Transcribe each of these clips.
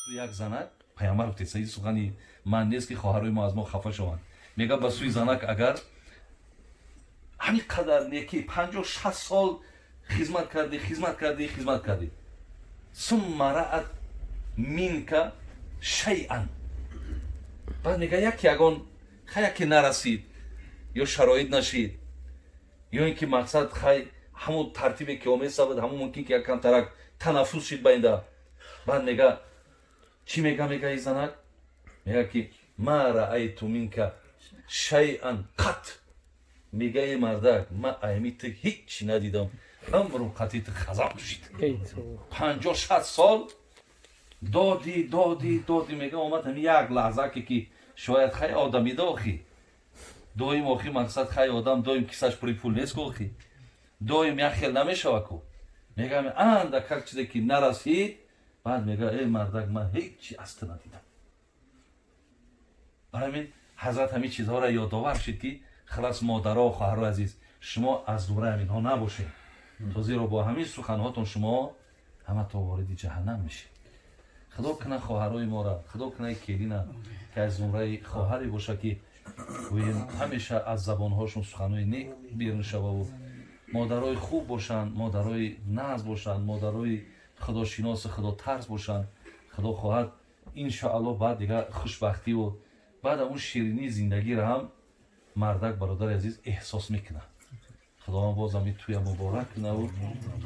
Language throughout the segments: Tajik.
Як занак, пайғамбар гуфте, саи сухани ман нест, ки хоҳарои мо аз мо хафа шаванд. Мега, ба сӯи занак агар ҳамин қадар неки 50-60 сол хизмат кардӣ, хизмат кардӣ, хизмат кардӣ, сумма раат минка шайан, баъд мега, яке ягон хай яке нарасид ё шароит нашид, ё ин ки мақсад хай ҳамун тартибе ки омесавад, ҳамун мумкин ки якам тарак танаффус шид байнда. Баъд мега, чӣ мега? Мега, и занак мега ки ма раайту минка шайан қат. Мега, е мардак, ма айми ту ҳичи надидам, амру қати ту хазам шид. 50-60 сол додӣ, додӣ, додӣ, мега, омад ҳами як лаҳзаке ки шояд хай одамида охи доим охи мақсад хай одам доим кисаш пури пул нест ку, охи доим як хел намешава ку. Мега, андак как чизе ки нарасид, баъд мега, э мардак, ман ҳечи аз ту надидам. Барои ҳамин ҳазрат ҳамин чизҳоро ёдовар шид, ки халас, модаро, хоҳаро азиз, шумо аз зумраи ҳаминҳо набошед, то зеро бо ҳамин суханҳотон шумо ҳамато вориди ҷаҳаннам мешед. Худо куна хоҳарои мора, худо куна келина, ки аз зумраи хоҳаре боша, ки гӯем, ҳамеша аз забонҳошон суханҳои нек берун шававу модарои хуб бошанд, модарои нағз бошанд, модарои худошиносу худотарс бошанд. Худо хоҳад, иншоалло, баъд дигар хушбахтиву баъд он ширинии зиндагиро ҳам мардак, бародари азиз, эҳсос мекунад. Худованд боз ҳами туя муборак кунаву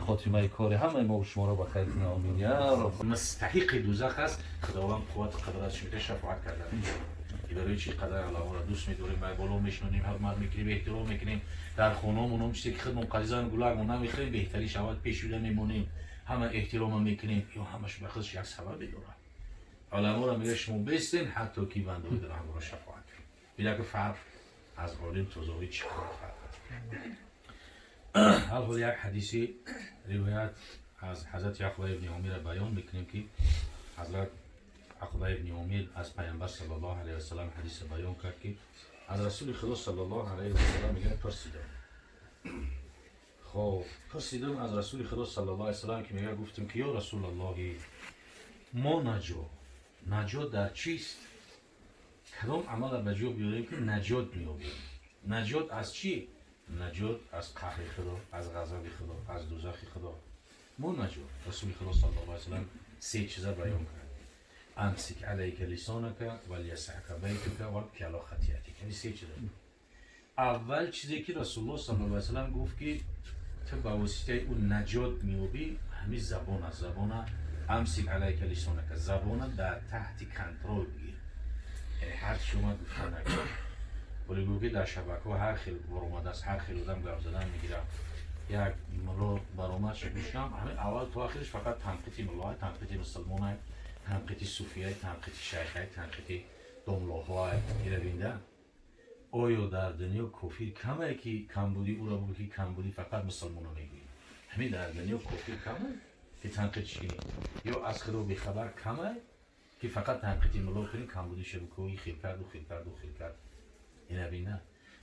хотимаи кори ҳамаи мо шуморо ба хайр куна. Омин я раб. Мустаҳиқи дузах аст. Худованд қувват қадратш мета, шафоат карда. Барои чи қадар аллоҳро дӯст медорем, ба боло мешинонем, ҳурмат мекунем, эҳтиром мекунем, дар хонаомон чизе ки худмон қазизан гулагмон намехӯрем, беҳтарин шавад пешуда мемонем, ҳама эҳтирома мекунем. Ё ҳамаш ба худаш як сабабе дорад. Уламоро мега, шумо бестен, ҳатто ки бандаҳои ҳамро шафоат кунед. Бина ки фарқ аз олим то зоҳид чӣ қадар фарқ аст. Ҳол як ҳадиси ривоят аз ҳазрати Ақба ибни Омира баён мекунем, ки ҳазрат Ақба ибни Омир аз Пайғамбар саллаллоҳу алайҳи васалам ҳадиса баён кард, ки аз Расули Худо саллаллоҳу алайҳи васалам мегӯяд, пурсидам, хоб, пурсидам аз Расули Худо саллаллоҳу алайҳи васалам, ки мега, гуфтам ки ё Расулаллоҳи, мо наҷот, наҷот дар чист? Кадом амала ба ҷо биёрем, ки наҷот меёбем? Наҷот аз чӣ? Наҷот аз қаҳри Худо, аз ғазаби Худо, аз дузахи Худо. Мо наҷот. Расули Худо саллаллоҳу алайҳи васалам се чиза баён кард: амсик алайка лисонака валиясака байтука вабки ала хатиатик. Ин се чиза. Аввал чизе ки Расулуллоҳ саллаллоҳу алайҳи васалам гуфт, ки ту ба воситаи ӯ наҷот меёбӣ, ҳамин забон аст. Забона амсик алайка лисонака, забона дар таҳти контрол бигир, яъне ҳар чи омад, гуфта накун. Вале гӯ ки дар шабакаҳо ҳар хел баромадааст, ҳар хел одам гап задан мегирад. Як мулло баромад, гӯшам, ҳамин аввал то охираш фақат танқиди муллоҳай, танқиди мусулмонай, танқиди суфияй, танқиди шайхай, танқиди домлоҳоай. Ира бинда, оё дар дунё кофир камае, ки камбудӣ ӯро бугӯ, ки камбудӣ фақат мусулмоно мегӯӣ? Ҳамин дар дунё кофир камае, ки танқид кунӣ, ё аз худо бехабар камае, ки фақат танқиди мулло кунӣ, камбудиша бикӯ, и хел кард, ӯ хел кард, ӯ хел кард? Ина бина,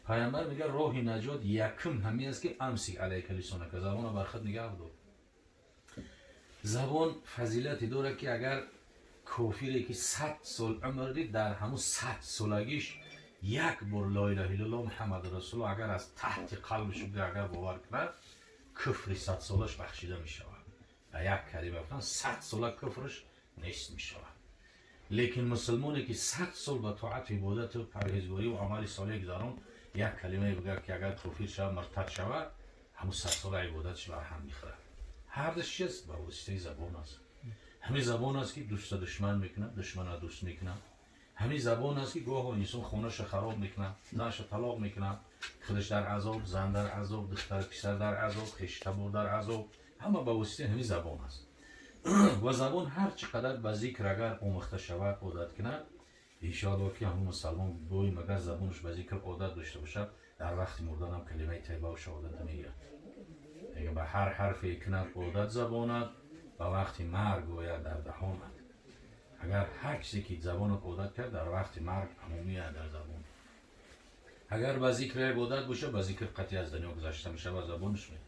Пайғамбар мега, роҳи наҷот якум ҳамин аст, ки амсик алайка лисонака, забона бар худ нигаҳ дор. Забон фазилате дорад, ки агар кофире ки 100 сол умр дид, дар ҳамун 100 солагиш як бор ло илаҳа иллаллоҳ Муҳаммаду расулуллоҳ агар аз таҳти қалбиш агар бовар кунад, куфри 100 солаш бахшида мешавад. Ба як калима гуфтан, 100 сола куфрш нест мешавад. Лекин мусулмоне ки 100 сол ба тоату ибодату парҳезгорию амали солеҳ гузарон, як калимае бигӯяд, ки агар кофир шавад, муртад шавад, ҳамун 100 сола ибодатш барҳам мехӯрад. Ҳардаш чист? Ба воситаи забон аст. Ҳамин забон аст, ки дӯста душман мекунад, душмана дӯст мекунад. Ҳамин забон аст, ки гоҳо инсон хонаша хароб мекунад, занаша талоқ мекунад, худаш дар азоб, зан дар азоб, духтар, писар дар азоб, хештабор дар азоб. Ҳама ба воситаи ҳамин забон аст. Ва забон ҳар чӣ қадар ба зикр агар омӯхта шавад, одат кунад, иншоалло, ки ҳамун мусалмон доим агар забонаш ба зикр одат дошта бошад, дар вақти мурданам калимаи тайбаву шаҳодата мегӯяд. Мега, ба ҳар ҳарфе кунад одат забонат, ба вақти марг ояд дар даҳонат. Агар ҳар чизе ки забонат одат кард, дар вақти марг ҳамон меояд дар забон. Агар ба зикр ибодат боша, ба зикр қатъи аз дунё гузашта мешава, забонаш меяд.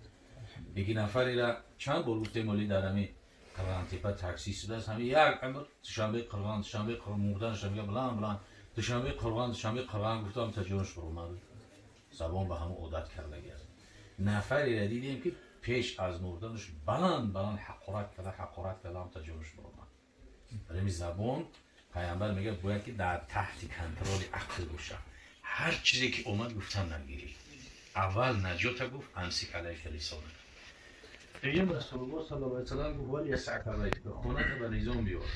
Яки нафарера чанд бор гуфтем, оли дар ҳами Қурғонтепа такси шудааст, ҳами як умр Душанбе Қурғон, Душанбе Қурғон, мурданаш мега баланд баланд Душанбе Қурғон, Душанбе Қурғон гуфтам, та ҷонаш баромад. Забон ба ҳамон одат кардагӣ аст. Нафареро дидем, ки пеш аз мурданаш баланд баланд ҳақорат карда, ҳақорат карда, та ҷонаш баромад. Барои забон пайғамбар мегӯяд, бояд ки дар таҳти контроли ақл бошад. Ҳар чизе ки омад, гуфтан нагирӣ. Аввал наҷота гуфт: أمسك عليك لسانك. дуюм, Расулуллоҳ صلى الله عليه وسلم гуфт: وليسعك بيتك, хоната ба низом биёр.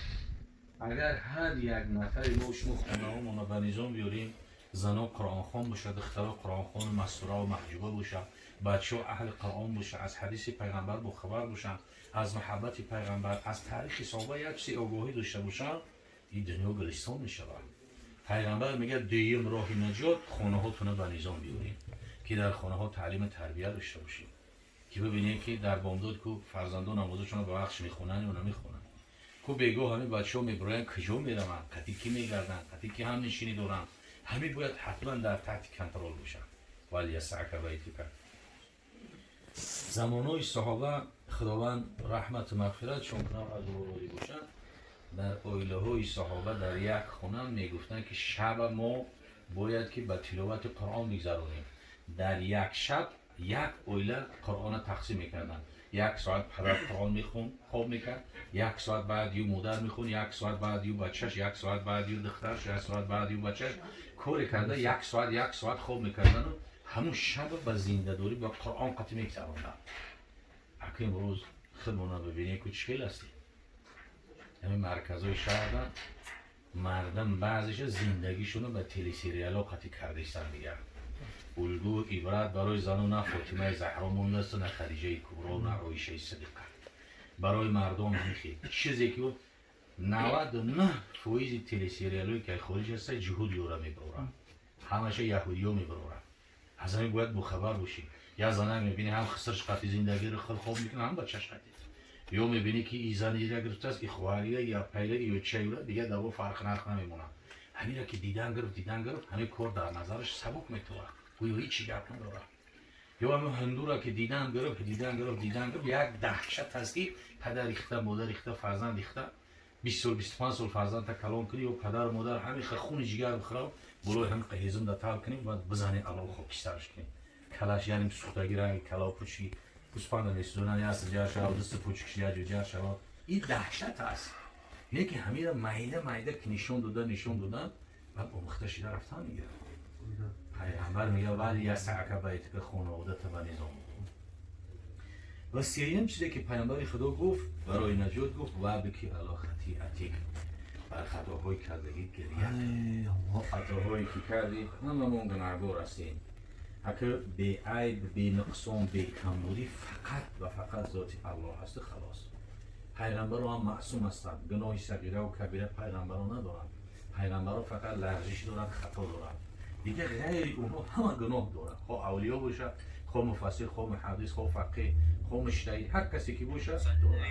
Агар ҳар як нафари мо шумо хонаҳомонро ба низом биёрем, зано қуръонхон бошад, духтаро қуръонхону мастураву маҳҷуба бошад, бачаҳо аҳли қуръон бошад, аз ҳадиси пайғамбар бохабар бошанд, аз муҳаббати пайғамбар, аз таърихи соҳоба як чизи огоҳӣ дошта бошанд, ин дунё гулистон мешавад. Пайғамбар мегӯяд, дуюм роҳи наҷот: хонаҳотонро ба низом биёрем, ки дар хонаҳо таълиму тарбия дошта бошем, ки бибинем, ки дар бомдод ку фарзандон намозашонро ба вақтш мехонанд ё намехонанд, ку бегоҳ ҳамин бачаҳо мебироянд, куҷо мераванд, қати кӣ мегарданд, қати кӣ ҳамнишинӣ доранд. Ҳамин бояд ҳатман дар таҳти контрол бошад. وليسعك بيتك. Замонҳои саҳоба, Худованд раҳмату мағфиратшон кунад, аз ӯ розӣ бошанд, дар оилаҳои саҳоба дар як хона мегуфтанд, ки шаба мо бояд ки ба тиловати Қуръон бигзаронем. Дар як шаб як оила Қуръонро тақсим мекарданд. Як соат падар Қуръон мехонд, хоб мекард, як соат баъд ю модар мехонд, як соат баъд ю бачаш, як соат баъд ю духтараш, як соат баъд ю бачаш. Коре карда, як соат, як соат хоб мекардану ҳамун шаба ба зиндадорӣ ба Қуръон қатӣ мегзаронданд. Ака, имрӯз худмона бибинем, ку чӣ хел ҳастем. Ҳамин марказҳои шаҳрда мардам баъзеша зиндагишонро ба телесериалҳо қатӣ кардаистанд. Дигар улгӯ ибрат барои зану на Фотимаи Заҳро мондааст, на Хадиҷаи Кубро, на Оишаи Сидиқа. Барои мардон ҳамихел чизе ки 99 фоизи телесериалҳое ки хориҷ ҳаста, ҷуҳуд ёра мебароранд, ҳамаша яҳудиё мебароранд. Аз ҳамин бояд бохабар бошӣ. Як занак мебинӣ, ҳам хисрш қатӣ зиндагиро хоб мекунад, ҳам бачаш қатӣ. Ё мебинӣ, ки и зан ира гирифтааст, и хоҳарира, я пайра, ё чаюра, дигар даво фарқ нарх намемонад. Ҳамира ки дидан гирифт, дидан гирифт, ҳамин кор дар назараш сабук метавад, гӯё ҳичи гап надорад. Ё ҳамин ҳиндура ки дидан гирифт, дидан гирифт, дидан гирифт, як даҳшат аст, ки падар рихта, модар рихта, фарзанд рихта, 20 сол, 25 сол фарзандта калон кунӣ, ё падару модар ҳамин хуни ҷигар бихӯрав, болои ҳамин ҳезум да тал кунӣ, баъд бизанӣ, алов хокистарш кунӣ, калаш яним сӯхтагӣ, ранги калав пучи гӯспанда месӯзонанд, яста ҷар шавад, дасти пучкиш яҷо ҷар шавад. Ин даҳшат аст. Не ки ҳамира майда майда ки нишон дода, нишон додан, баъд омӯхта шида рафтан мегирад. Пайғамбар мега: وليسعك بيتك, хонаводата ба низом. Ва сеюм чизе ки пайғамбари Худо гуфт барои наҷот, гуфт: وابك على خطيئتك, бар хатоҳои кардагӣ гиря. Хатоҳое ки кардӣ, ҳамамон гунаҳгор ҳастем. Ака, беайб, бенуқсон, бекамбудӣ фақат ва фақат зоти Аллоҳ ҳасту халос. Пайғамбаро ҳам маъсум ҳастанд. Гуноҳи сағираву кабира пайғамбаро надоранд. Пайғамбаро фақат лағзиш доранд, хато доранд. Дигар ғайри онҳо ҳама гуноҳ доранд, хо авлиё бошад, хо муфассир, хо муҳаддис, хо фақеҳ, хо муҷтаҳид, ҳар касе ки бошад, дорад.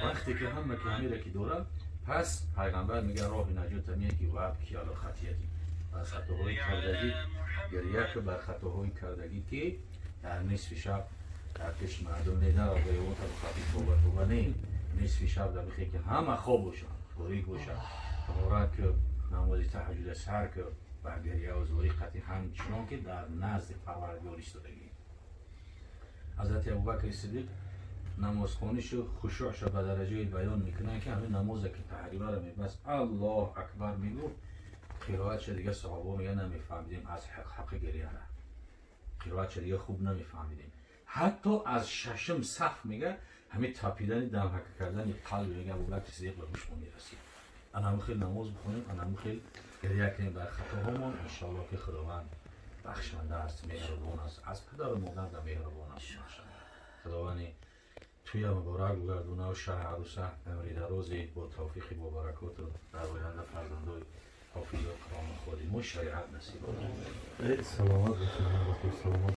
Вақте ки ҳама ки ҳамира ки дорад, пас пайғамбар мега, роҳи наҷота меяд, ки وابك على خطيئتك, бар хатоҳои кардагӣ гиря ки, бар хатоҳои кардагӣ, ки дар нисфи шаб дар пеши мардум не, дароғати тоба тоба не, нисфи шаб дар бихе, ки ҳама хоб бошанд, торик бошад, таҳорат ки, намози таҳаҷҷуда сар ки, ба гиряву зорӣ қатӣ, ҳамчунон ки дар назди Парвардигор истодагӣ. Ҳазрати Абубакри Сидиқ намозхонишу хушӯъша ба дараҷаи баён мекунанд, ки ҳамин намозе ки таҳримаро мебаст, Аллоҳ акбар мегуфт, қироатша дига саҳобо мега намефаҳмидем, аз ҳаққи гиряра қироатша дига хуб намефаҳмидем. Ҳатто аз шашум саф, мега, ҳамин тапидани дамҳака кардани қалби, мега, Абубакри Сидиқ ба гӯшмо мерасид. Анаму хел намоз бихонем, анаму хел гиря кунем бар хатоҳомон. Иншоалло, ки Худованд бахшанда аст, меҳрубон аст, аз падару модар да меҳрубон аст. Худованди туя муборак бугардонав, шаҳр аруса амри дарозе бо тавфиқи бо баракоту дар оянда фарзандои ҳофизи Қуръону ходимои шариат насиб. Саломат бошед, саломат.